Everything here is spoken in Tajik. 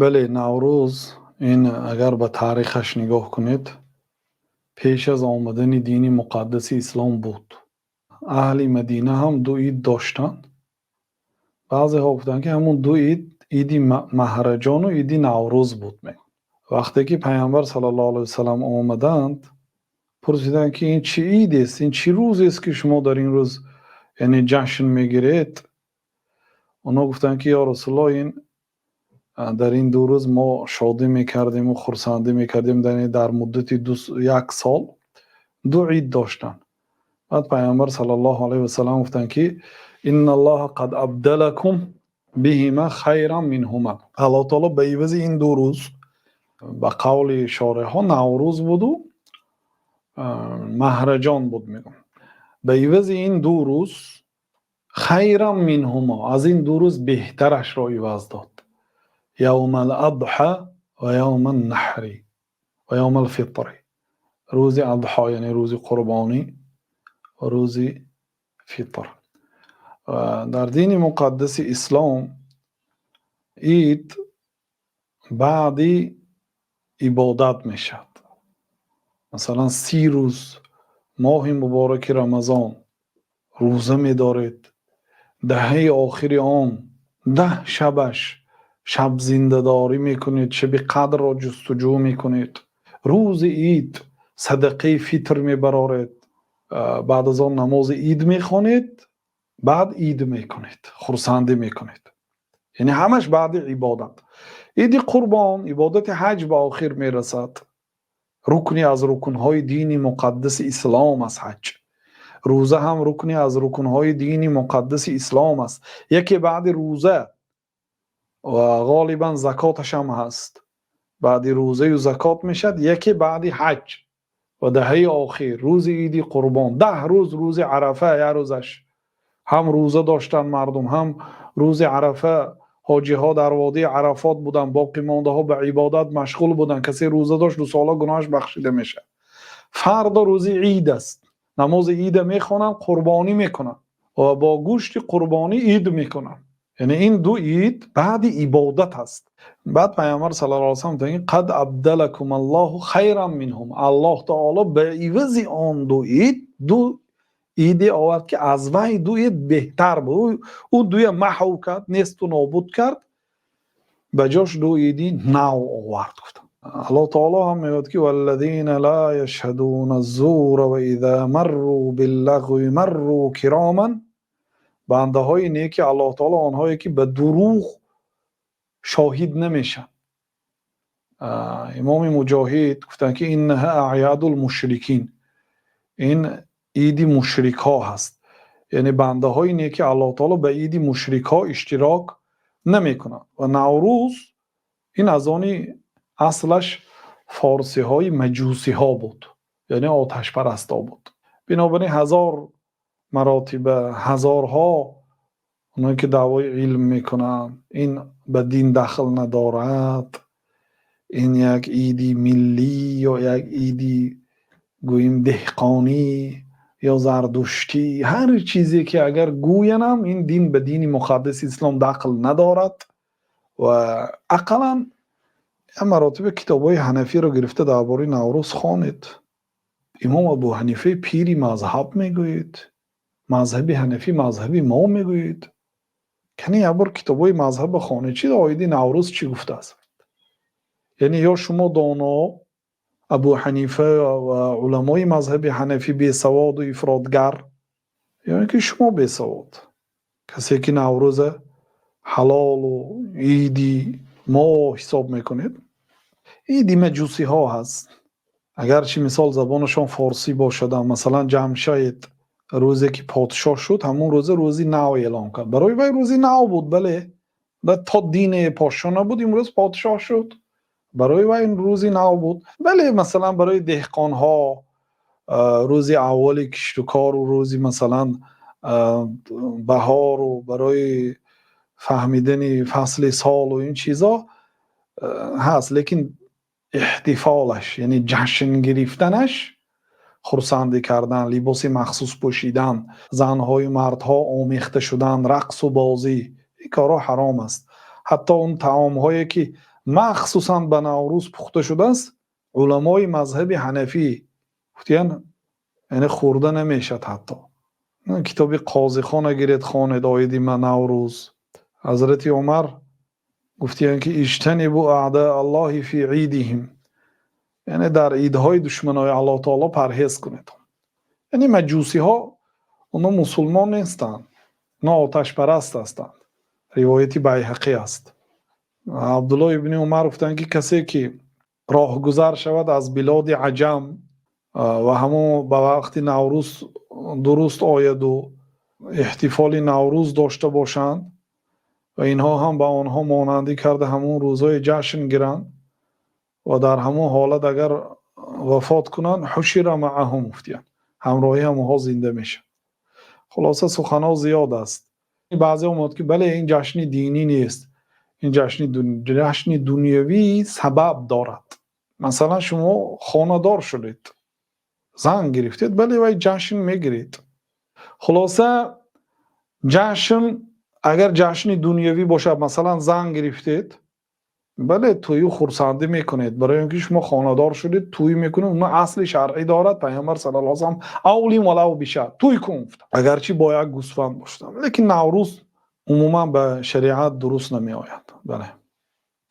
Бале, Наврӯз ин агар ба таърихаш нигоҳ кунед, пеш аз омадани дини муқаддаси ислом буд. Аҳли Мадина ҳам ду ид доштанд. Баъзеҳо гуфтанд, ки ҳамон ду ид, иди Меҳрҷон ва иди Наврӯз буд. Вақте ки Паёмбар саллаллоҳу алайҳи васаллам омаданд, пурсиданд, ки ин чӣ ид аст? Ин чӣ рӯз аст, ки шумо дар ин рӯз яъне ҷашн мегиред? Онҳо гуфтанд, ки ё Расулуллоҳ, ин дар ин ду рӯз мо шодӣ мекардем ва хурсандӣ мекардем, дар муддати як сол ду ид доштанд. Баъд Паёмбар саллаллоҳу алайҳи васаллам гуфтанд, ки инналлоҳа қад абдалакум биҳима хайран минҳума. Аллоҳи таъоло ба иваз ин ду рӯз, ба қавли шореҳон, Наврӯз буд ва Меҳрҷон буд, мегӯям. Ба иваз ин ду рӯз хайран минҳума, аз ин ду рӯз беҳтарашро иваз дод. Явмал азҳо ва явман наҳр ва явмал фитр. Рӯзи Азҳо, яъне рӯзи қурбонӣ, ва рӯзи Фитр. Ва дар дини муқаддаси ислом ид баъди ибодат мешавад. Масалан, 30 рӯз моҳи муборак Рамазон рӯза медоред, даҳаи охири он 10 шабаш шабзиндадорӣ мекунед, шаби қадрро ҷустуҷӯ мекунед, рӯзи ид садақаи фитр мебароред, баъд аз он намози ид мехонед, баъд ид мекунед, хурсандӣ мекунед. Яъне ҳамаш баъди ибодат. Иди Қурбон, ибодати ҳаҷ ба охир мерасад. Рукне аз рукнҳои дини муқаддаси ислом аст ҳаҷ. Рӯза ҳам рукне аз рукнҳои дини муқаддаси ислом аст. Яке баъди рӯза ва ғолибан закоташ ҳам ҳаст. Баъди рӯза ва закот мешавад, яке баъди ҳаҷ ва даҳаи охир, рӯзи Иди Қурбон, 10 рӯз, рӯзи Арафа, як рӯзаш ҳам рӯза доштанд мардум, ҳам рӯзи Арафа ҳоҷиҳо дар водии Арафот буданд, боқимондаҳо ба ибодат машғул буданд. Касе рӯза дошт, ду сола гуноҳаш бахшида мешавад. Фардо рӯзи ид аст. Намози ид мехонанд, қурбонӣ мекунанд ва бо гӯшти қурбонӣ ид мекунанд. Яъне ин ду ид баъди ибодат аст. Баъд Паёмбар саллаллоҳу алайҳи васаллам гуфтанд: қад абдалакумуллоҳу хайран минҳум. Аллоҳ таъоло ба ивази он ду ид ду иде овард, ки аз вай ду ид беҳтар буд. Ӯ дуя маҳв кард, несту нобуд кард, ба ҷош ду иди нав овард, гуфтанд. Аллоҳ таъоло ҳам мегӯяд, ки валлазина ла яшҳадуна ззура ва иза марру биллагви марру кироман. Бандаҳои неки Аллоҳ таъоло онҳое ки ба дурӯғ шоҳид намешаванд. Имоми Муҷоҳид гуфтанд, ки иннаҳа аъядул мушрикин, ин иди мушрикҳо ҳаст. Яъне бандаҳои неки Аллоҳ таъоло ба иди мушрикҳо иштирок намекунанд. Ва Наврӯз ин аз они аслаш форсиҳои маҷусиҳо буд, яъне оташпарастҳо буд. Бинобар ин ҳазор маротиба, ҳазорҳо онҳое ки даъвои илм мекунанд, ин ба дин дахл надорад, ин як иди миллӣ ё як иди гӯем деҳқонӣ ё зардуштӣ, ҳар чизе ки агар гӯянам, ин дин ба дини муқаддаси ислом дахл надорад. Ва ақаллан як маротиба китобҳои ҳанафиро гирифта дар бораи Наврӯз хонед. Имом Абу Ҳанифа пири мазҳаб мегӯед, мазҳаби ҳанафӣ мазҳаби мо мегӯед. Кани як бор китобҳои мазҳабро хонед, чӣ оиди Наврӯз чӣ гуфтааст. Яъне ё шумо доно, Абу Ҳанифа ва уламои мазҳаби ҳанафӣ бесаводу ифротгар, ё ин ки шумо бесавод. Касе ки Наврӯза ҳалолу иди мо ҳисоб мекунед, иди маҷусиҳо ҳаст. Агарчи мисол забонашон форсӣ бошад, масалан Ҷамшед рӯзе ки подшоҳ шуд, ҳамон рӯза рӯзи нав эълон кард. Барои вай рӯзи нав буд, бале. То дине подшоҳ набуд, имрӯз подшоҳ шуд. Барои вай рӯзи нав буд. Бале, масалан барои деҳқонҳо рӯзи аввали киштукору рӯзи масалан баҳору барои фаҳмидани фасли солу ин чизо ҳаст, лекин эҳтифолаш, яъне ҷашн гирифтанаш, хурсандӣ кардан, либоси махсус пӯшидан, занҳою мардҳо омехта шудан, рақсу бозӣ, ин корҳо ҳаром аст. Ҳатто он таомҳое ки Махсусан ба Наврӯз пухта шудааст, уламои мазҳаби ҳанафӣ гуфтиянд, яъне хӯрда намешавад. Ҳатто китоби Қозихона гиред, хонед оиди Наврӯз. Ҳазрати Умар гуфтиянд, ки اجتنبوا أعداء الله في عيدهم, яъне дар идҳои душманои Аллоҳ таоло парҳез кунед. Яъне маҷусиҳо, онҳо мусулмон нестанд, онҳо оташпараст ҳастанд. Ривояти Байҳақӣ аст. Абдуллоҳ ибни Умар гуфтанд, ки касе ки роҳгузар шавад аз билоди аҷам ва ҳамон ба вақти Наврӯз дуруст ояду эҳтифоли Наврӯз дошта бошанд ва инҳо ҳам ба онҳо монандӣ карда, ҳамон рӯзҳои ҷашн гиранд ва дар ҳамон ҳолат агар вафот кунанд, حشر معهم, гуфтиянд, ҳамроҳи ҳамонҳо зинда мешавад. Хулоса, суханҳо зиёд аст. Баъзеҳо мегӯяд, ки бале, ин ҷашни динӣ нест, ин ҷашни дунявӣ сабаб дорад. Масалан, шумо хонадор шудед, зан гирифтед, бале, вай ҷашн мегиред. Хулоса, ҷашн агар ҷашни дунявӣ бошад, масалан, зан гирифтед, бале, тӯю хурсандӣ мекунед, барои он ки шумо хонадор шудед, тӯй мекунед. Он асли шаръӣ дорад. Пайғамбар صلى الله عليه وسلم أولم ولو بشاة, тӯй кун гуфта, агарчи бо як гӯсфанд бошад. Лекин Наврӯз умуман ба шариат дуруст намеояд, бале.